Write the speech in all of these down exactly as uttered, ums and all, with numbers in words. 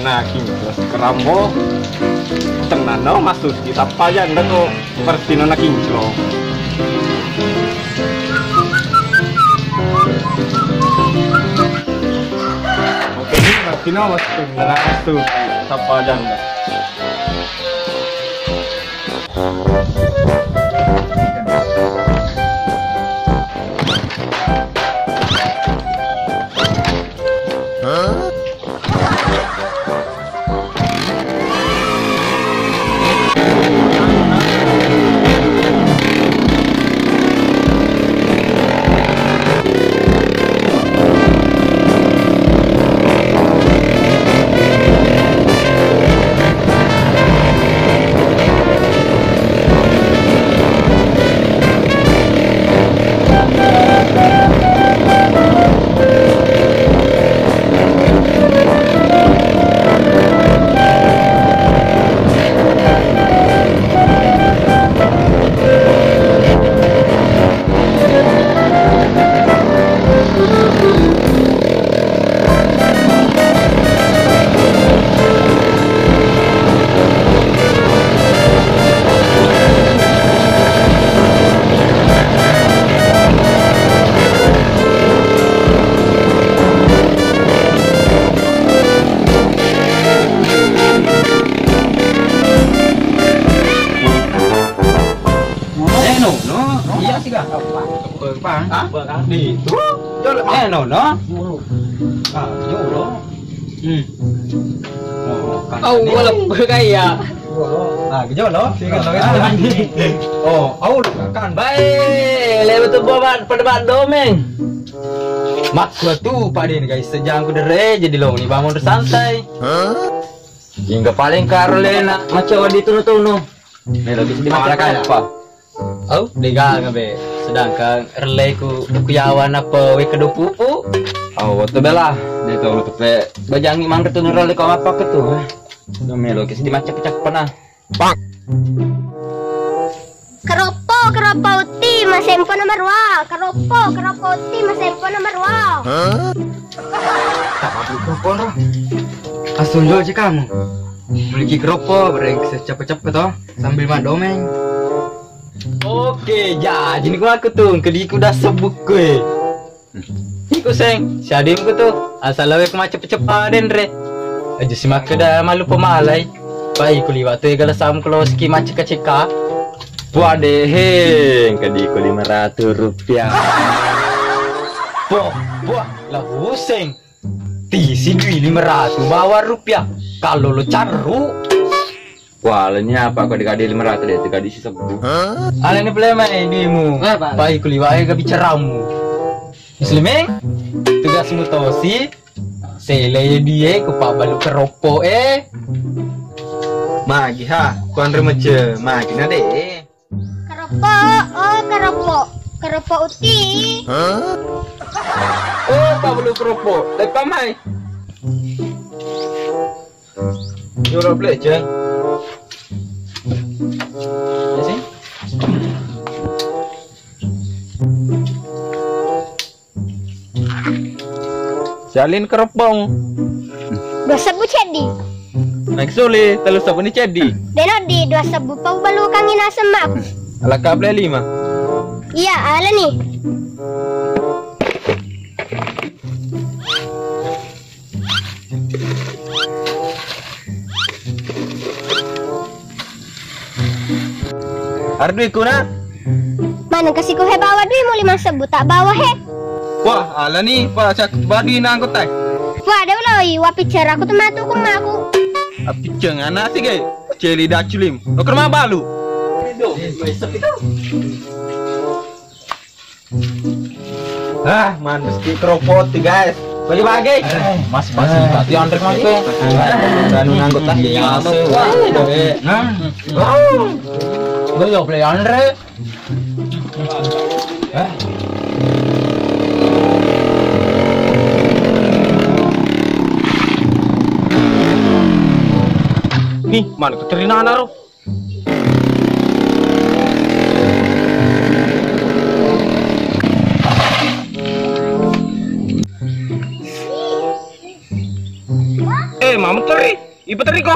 Nah, kinclong. Kerambo. Tenang, no, masuk. Kita apa aja, ndak kok. Pertino na kinclong. Oke, ini pertino masuk. Tenang, masuk. Kita apa aja, ndak. Eh, no, no. Iya, siga. Apa, Bang? Hah? Di itu. Eh, no, no. Ah, jolo. Hmm. Oh, kan. Oh, wala kaya. Ah, jolo. Siga, lo. Oh, au kan. Bae, lewat tu buat pada bak domeng. Makku tu, Pak Din, guys, sejangku dere, jadi lo ni bangun santai. Hingga paling karo lena, macam di tunu-tunu. Melo ki seddi macca kappa. Au, de gaga be. Sedangkan releku, ku yawa napa wekka do pupu. Au, wettu bela. De tau tepe bajangi mangke tu rele ko apa ke tu. No melo ki seddi macca-cappa na. Pak. Keroppo, keroppo utti, masempo nomor dua. Keroppo, keroppo utti, masempo nomor dua. Hah? Tak apa, keroppo, Ro. Asal jauh aja kamu. Memiliki keroppo, bereng cepet-cepet toh. Sambil mak domeng. Oke, jadi ini aku tuh, kediku udah sebut gue. Iko seng, siadimku tuh, asal lawe ku macep-cepa denre. Aja si makkeda malu pemalai. Pai ku liwat tu ega lasam ku lo ski maceka-ceka. Wah deheng, kediku lima ratus rupiah. Poh, wah, lah useng. Tisi dui lima ratus bawa rupiah. Kalau lo carru. Wah, lainnya apa? Kau dikadi lima ratus deh, tiga di sebbu. Alani pale mai duimu. Eh, Pak. Pai kuliwai ke bicaramu. Muslimeng, tugasmu tosi. Sele ya dia, ku pabalu keropo eh. Magi ha, ku anre mece, magi na deh. Keropo, oh keropo, keropo uti. Oh, pabalu keropo, lepa mai. Yolo belajar. Ya sih. Salin keropong. Dua sebbu ceddi. Naik suli, telu sebbu ni ceddi. Deno di dua sebbu pau balu kangi nasem aku. Alaka beli lima. Iya, ala nih. Arduiku na. Maneng kasiku he bawa duimu lima sebbu tak bawa he. Wah, alani pa cak badui na anggota. Wah, de uloi, wa piccer aku tematu ku maku. Apiceng anak sih ge. Celi daculim. Lo ke rumah balu. Ah, manuski keropoti, guys. Bagi-bagi. Mas, mas, tadi Andre mas, eh. Anu nganggo tas. Iya, mas. Nah. Gue yo play Andre. Eh. Nih, mana keterina naro? Eh, mau Muteri, ipeteriko.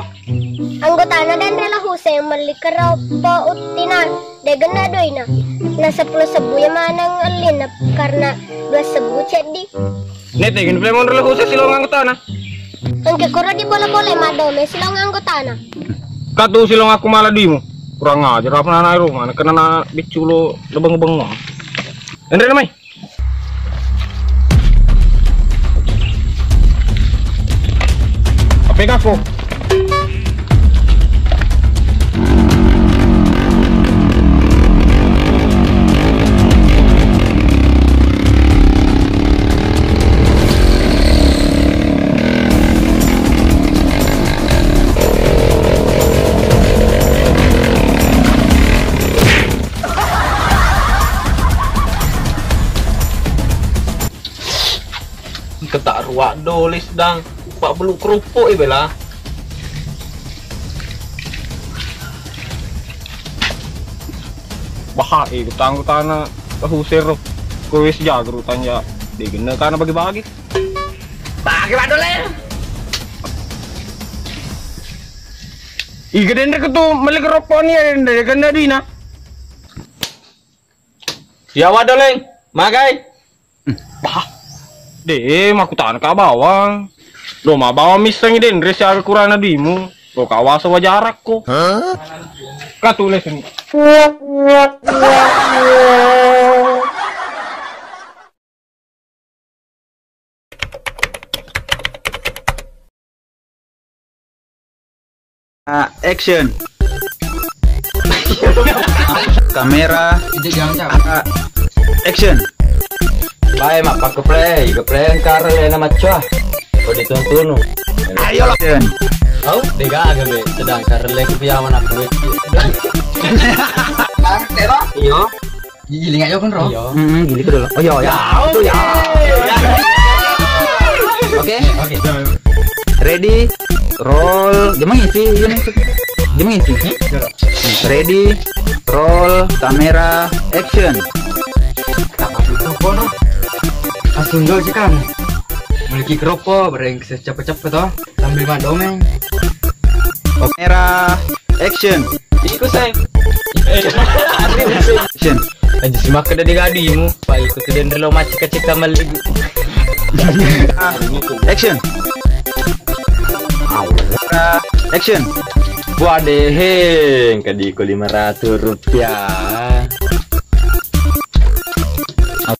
Anggotana denre La Huseng melli keroppo uttina, degenna doina. Na seppulo sebbu ya maneng ellinna karena dua sebbu ceddi. Nete gini pole monro La Huseng silong anggotana. Engke koro di bola-bola madome silong anggotana. Katu silong aku malah dimu. Kurang ajar apa nana rumah, kena na biculo lebeng-bengong. Denre mai. Apa kaku? Engka tak ruak dolis dang. Pak belu kerupuk e bela. Baha e kutang kutana tahu sero. Ko wis jago rutanya. Digena kana bagi-bagi. Bagi wadole. Iga denre ketu meli keropok ni denre kena dina. Ya wadoleng, magai. Bah. De, makkutana ka bawang. Lo ma bawang missengngi denre siaga kurana dimu. Lo kawasa wajarakko. Hah? Ka tulis ni. Ah, action. Kamera. Ah, action. Bae, mappakeplay, keplay karena macca. Kau dituntunu. Ayo, action. Kau dega aga be, sedang karena ku piawan aku. Iyo. Giling aja kan, Ro? Iya. Hmm, giling dulu. Oh iya, iya. Ya, itu ya. Oke. Oke. Ready, roll. Dia mengisi, dia mengisi. Dia mengisi. Hmm? Iya, Ro. Ready, roll, kamera, action. Apa itu, Ro? Langsung dulu sih, Kang. Memiliki keropo, bareng cepet-cepet toh. Sambil madomeng. Kamera, action. Iku, Seng. Eh, action. Aja simak kada digadimu. Pak, ikut tu denre lo macika-cika meli. Action. Kamera, action. Wah, deheng, kadiko lima ratus rupiah.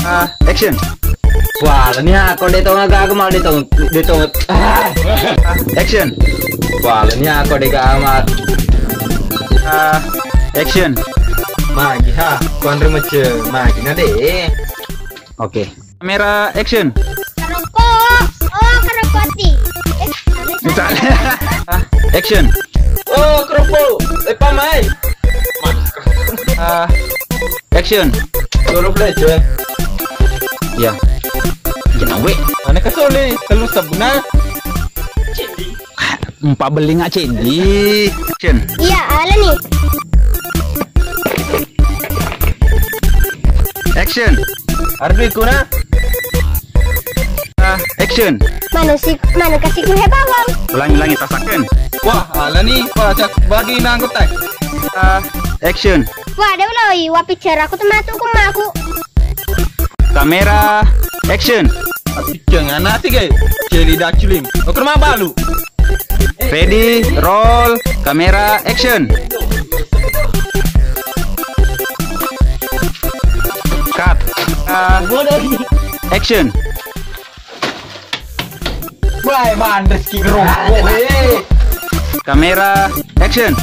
Ah, action. Wah, lani ako de tong aga, aku mau de tong, de tong. Ah. Action. Wah, lani ako de gama. Ah, action. Magi ha, kuanre mece, magi na de. Oke. Kamera, action. Karoko. Oh, karoko ti. Eh, misalnya. Ah, action. Oh, keropo. Eh, pamai. Ah, action. Suruh belajar. Ya. Jangan we. Mana kesole? Telu sebuna. Empat beling aja ini. Action. Iya, ala nih. Action. Ardu ikuna. Ah, action. Mana si, mana kasih gue bawang? Ulangi, ulangi, sasakan. Wah, ala nih, Pak, cak badi nangkut, eh. Ah, action. Wah, ada uloi, wapi ceraku tuh matu kumaku. Kamera, action. Api ceng anak tiga. Celi daculim. Oker ma balu. Ready, roll, kamera, action. Cut. Ah, action. Wah, mandes ki keropok, eh. Kamera, action.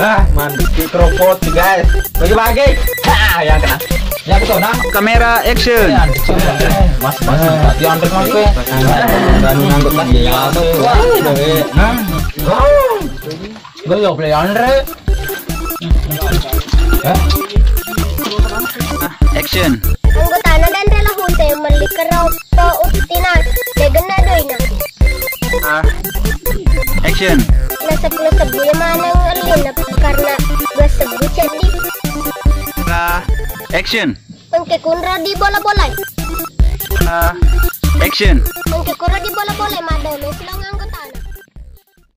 Ah, mandes ki keropok, guys. Bagi-bagi. Ha, yang kena. Yang kena. Kamera, action. Mas, mas, hati Andre sampai. Dan ngangkut lagi. Ya, tuh. Nah. Goyo play Andre. Hah? Action. Anggotana denre La Huseng melli keroppo uttina, degenna doina. Ah. Action. Na seppulo sebbu ya maneng ellinna karena dua sebbu ceddi. Ah. Action. Engke kunro di bola-bolai. Ah. Action. Engke kunro di bola-bolai madome silongang.